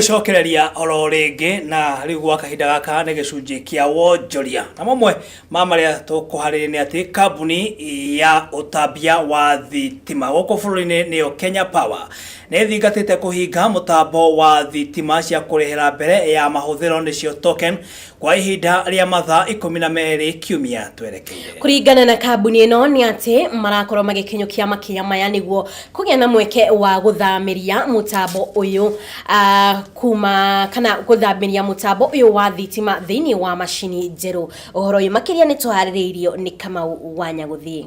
Twagĩcokereria oro rĩngĩ na rĩu gwa kahinda gaka nĩ gĩcunjĩ kĩa wonjoria, na mamwe ma marĩa tũkũharĩria nĩ atĩ kambuni ya ũtambia wa thitima gũkũ bũrũri-inĩ nĩyo Kenya Power nĩ ĩthingatĩte kũhinga mũtambo wa thitima cia kũrĩhĩra mbere ya mahũthĩro nĩcio token kwa ihinda rĩa mathaa 12 kiumia twerekeire. Kũringana na kambuni ĩno nĩ atĩ marakorwo magĩkinyũkia makinya maya nĩguo kũgĩa na mweke wa gũthamĩria mũtambo ũyũ kuma kana gũthamĩria mũtambo ũyũ wa thitima thĩinĩ wa macini njerũ. Ũhoro ũyũ makĩria nĩ tũharĩrĩirio nĩ Kamau wa Nyagũthiĩ.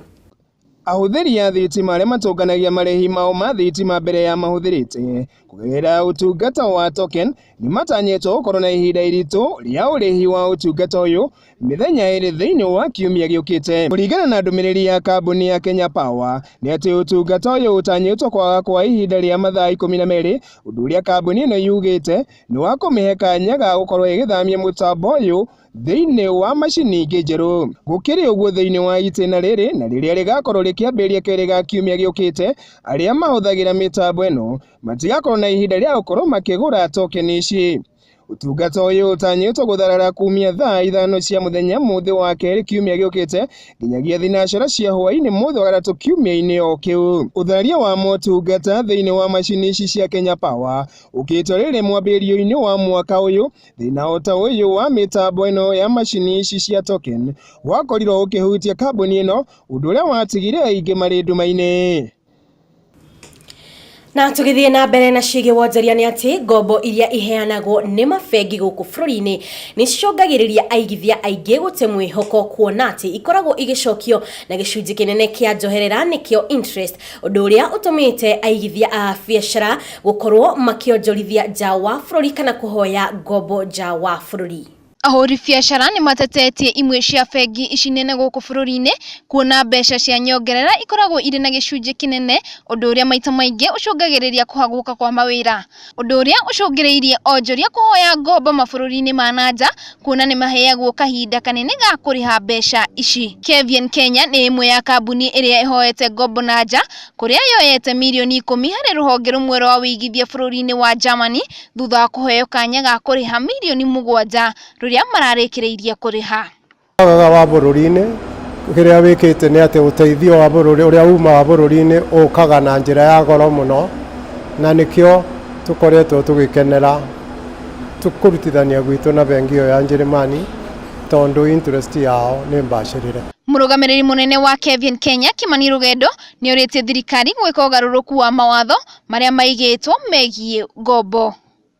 Ahũthĩri a thitima arĩa matũnganagia marĩhi mao ma thitima mbere ya mahũthĩrĩte kũgerera ũtungata wa token nĩ matanyĩtwo gũkorwo na ihinda iritũ rĩa ũrĩhi wa ũtungata ũyũ mĩthenya ĩrĩ thĩinĩ wa kiumia gĩũkĩte. Kũringana na ndũmĩrĩri ya kambuni ya Kenya Power nĩ atĩ ũtungata ũyũ ũtanyĩtwo kwaga kwa ihinda rĩa mathaa 12, ũndũ ũrĩa kambuni ĩno yugĩte nĩ wa kũmĩhe kanya ga gũkorwo ĩgĩthamia mũtambo ũyũ thĩinĩ wa macini ingĩ njerũ. Gũkĩrĩ ũguo thĩinĩ wa itĩna rĩrĩ na rĩrĩa rĩgakorwo rĩkĩambĩrĩria kerĩ ga kiumia gĩũkĩte, arĩa mahũthagĩra mĩtambo ĩno matigakorwo na ihinda rĩa gũkorwo makĩgũra tokeni ici. Ũtungata ũyũ ũtanyĩtwo gũtharara kumia thaa 5 cia mũthenya mũthĩ wa kerĩ kiumia gĩũkĩte nginyagia thinacara cia hwaĩ-inĩ mũthĩ wa gatatũ kiumia-inĩ o kĩu. Ũtharia wa motungata thĩinĩ wa macini ici cia Kenya Power ũkĩtwo rĩrĩ mwambĩrĩrio-inĩ wa mwaka ũyũ. Thĩna o ta ũyũ wa mĩtambo ĩno ya macini ici cia token wakorirwo ũkĩhutia kambuni ĩno, ũndũ ũrĩa watigire aingĩ marĩ nduma-inĩ. Na tũgĩthiĩ na mbere na ciĩgiĩ wonjoria nĩ atĩ ngombo iria iheanagwo nĩ mabengi gũkũ bũrũri-inĩ nĩ cicũngagĩrĩria aigithia aingĩ gũte mwĩhoko kuona atĩ ikoragwo igĩcokio na gĩcunjĩ kĩnene kĩa njoherera nĩkĩo interest, ũndũ ũrĩa ũtũmĩte aigithia a biacara gũkorwo makĩonjorithia nja wa bũrũri kana kũhoya ngombo nja wa bũrũri. Ahũri biacara nĩ matetetie imwe cia bengi ici nene gũkũ bũrũri-inĩ kuona mbeca cia nyongerera ikoragwo irĩ na gĩcunjĩ kĩnene, ũndũ ũrĩa maita maingĩ ũcũngagĩrĩria kũhagũka kwa mawĩra. Ũndũ ũrĩa ũcũngĩrĩirie onjoria kũhoya ngombo mabũrũri-inĩ ma na nja kuona nĩ maheagwo kahinda kanene ga kũrĩha mbeca ici. KVN Kenya nĩ ĩmwe ya kambuni ĩrĩa ĩhoete ngombo na nja kũrĩa yoyete mirioni 10 harĩ rũhonge rũmwe rwa ũigithia bũrũri-inĩ wa Germany thutha wa kũheo kanya ga kũrĩha mirioni 7 rũrĩa mararĩkĩrĩirie kũrĩha. Wagaga wa bũrũri-inĩ kĩrĩa wĩkĩte nĩ atĩ ũteithio wa bũrũri ũrĩa umaga bũrũri-inĩ ũkaga na njĩra ya goro mũno, na nĩkĩo tũkoretwo tũgĩkenera kũrutithania gwitũ na bengi ĩyo ya Njĩrĩmani tondũ interest yao nĩ mbacĩrĩre. Mũrũgamĩrĩri mũnene wa Kevin Kenya Kimani Rugendo nĩ orĩtie thirikari gwĩka ũgarũrũku wa mawatho marĩa maigĩtwo megiĩ ngombo.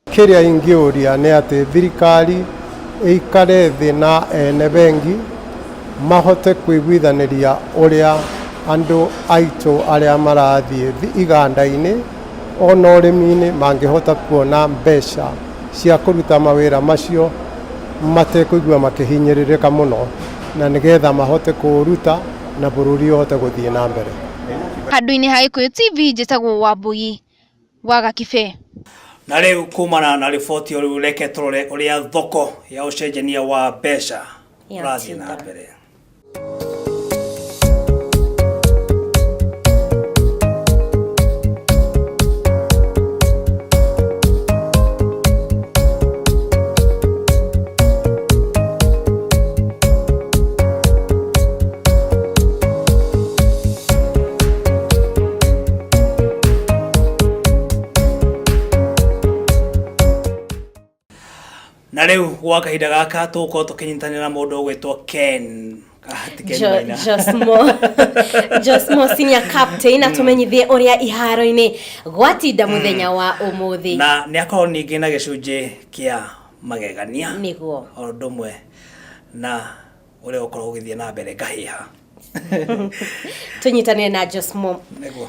Kĩrĩa ingĩũria nĩ atĩ thirikari ĩikare thĩ na ene bengi mahote kũiguithanĩria ũrĩa andũ aitũ arĩa marathiĩ iganda-inĩ ona ũrĩmi-inĩ mangĩhota kuona mbeca cia kũruta mawĩra macio matekũigua makĩhinyĩrĩrĩka mũno, na nĩgetha mahote kũũruta na bũrũri ũhote gũthiĩ na mbere. Handũ-inĩ ha Gĩkũyũ TV njĩtagwo Wambui wa Gakibe. Na rĩu kumana na riboti o rĩu reke tũrore ũrĩa thoko ya ũcenjania wa mbeca ũrathiĩ na mbere. Na rĩu gwa kahinda gaka tũgũkorwo tũkĩnyitanĩra na mũndũ ũgwĩtwo Ken. Ah, ti Ken Maina. Josmo Josmo senior captain atũmenyithie ũrĩa iharo-inĩ gwatinda mũthenya wa ũmũthĩ. Na nĩ akorwo ningĩ na gĩcunjĩ kĩa magegania. Nĩguo. O ũndũ ũmwe na ũrĩa ũkorwo ũgĩthiĩ na mbere ngahĩha. Tũnyitanĩre na Josmo. Nĩguo.